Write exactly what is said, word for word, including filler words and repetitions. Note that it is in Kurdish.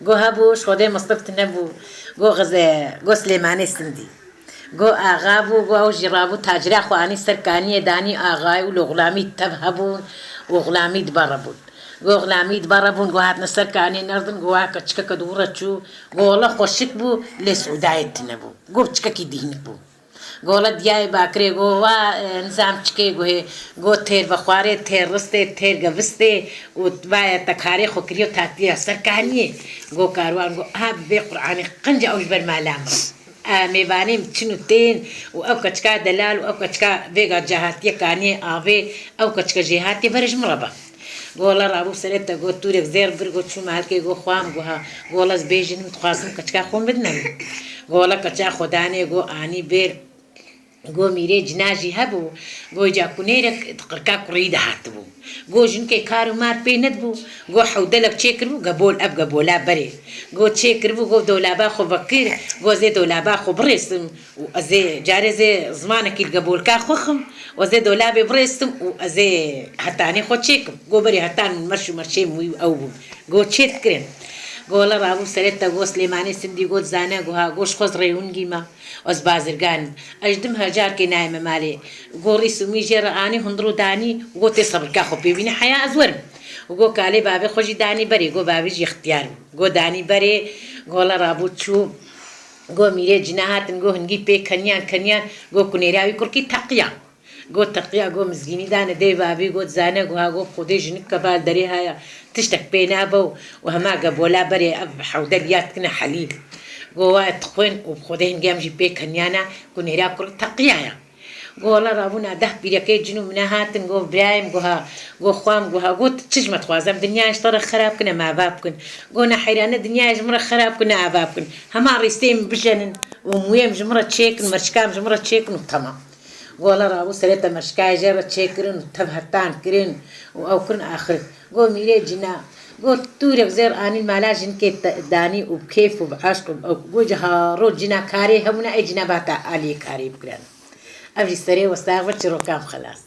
Go hebû, ji Xwedê mistif tune bû. Go xize, go Silêmanê Sindî. Go axa bû, go ew jî rabû tacira xwe anî ser kaniyê danî axayê û li xulamî tev hebûn û xulamî di ber re bûn. Go xulamî di ber re bûn, go hatine ser kaniyê nerdin, go wa keçikeke di wir re çû, go wele xweşik bû, lê Siûdayê tune bû. Go biçikekî dîhnik bû. Gola diyayê bakirê go wa, e, nizam çikê guhê, go têr vexwarê, têr ristê, têr gevistê û vaye te karê xwe kiriyo tatiya ser kaniyê. Go karwan go, ha bê Qur'anê qinca ew ji ber mala min. E, mêvanê min çin û tên û ew keçika delal û ew keçika vêga cahatiye kaniyê avê, ew keçika jêhatiye vere ji min re be. Gola rabû serê te go tûrek zêr bir go çû malkê go xwam go ha. Gola ez bêjin min dixwazim keçika xwe bidine min. Gola keça xwe danê go anî bêr. Go mîrê cina jî hebû, go îca kunêrek di qirka kurî de hatibû. Go jinkê kar û mar pê nedibû, go hewdelek çêkiribû, gebol ev gebola berê. Go çêkiribû, go dolaba xwe vekir, go ez ê dolaba xwe birêsim û ez ê carê ez ê zimanekî li gebolka xwe xim û ez ê dolabê birêsim û ez ê hetanê xwe çêkim. Go berê hetan min merş û merşê min wî û ew bûn. Go çê dikirin. Gola rabû serê te go Silêmanê Sindî go dizane go ha, go ji xwe ez rêwingî me. Ez bazirgan im. Ez ji dim her carkê nayê me malê. Go rîs û mî jê re anî hundir û danî, go tê sebirka xwe pê bîne, heya ez werim. Go kalê bavê xwe jî danî berê, go bavê jî ixtiyar bû. Go danî berê, gola rabû çû. Go mîrê cina hatin, go hingî pê keniyan, keniyan, go kunêra wî kurkî teqiya. Go teqiya, go mizgînî dane dê bavê, go dizane, go ha, go bi Xwedê jinik keva li derê haya, tiştek pê nabe û, û hema gebola berê ev hewde liya dikine helî. Go wa dixwin û bi Xwedê hingê em jî pê keniyana, kunêra kur teqiyaya. Go wela rabûna deh pîrekê cin û mina hatin, go birayê min, go ha, go xwam, go ha, go tu çi ji me dixwaze, em dinyayê ji te re xerab kin, em ava bikin. Go ne heyrane dinyayê ji min re xerab kin, ne ava bikin. Hema rîsteyê min bijenin û mûyê min ji min re çêkin, merçika min ji min re çêkin û temam. Gola rabû serê te merşkayê jê re çêkirin û tev hetan kirin û ew kirin axir. Go mîrê cina, go tûrek zêr anîn mala jinkê te danî û bi kêf û bi eşq û bi ew. Go ji haro cina karê hebûna, ê cina bata aliyê karê bikirin. Ev jî serê westa ve çirokan xelas.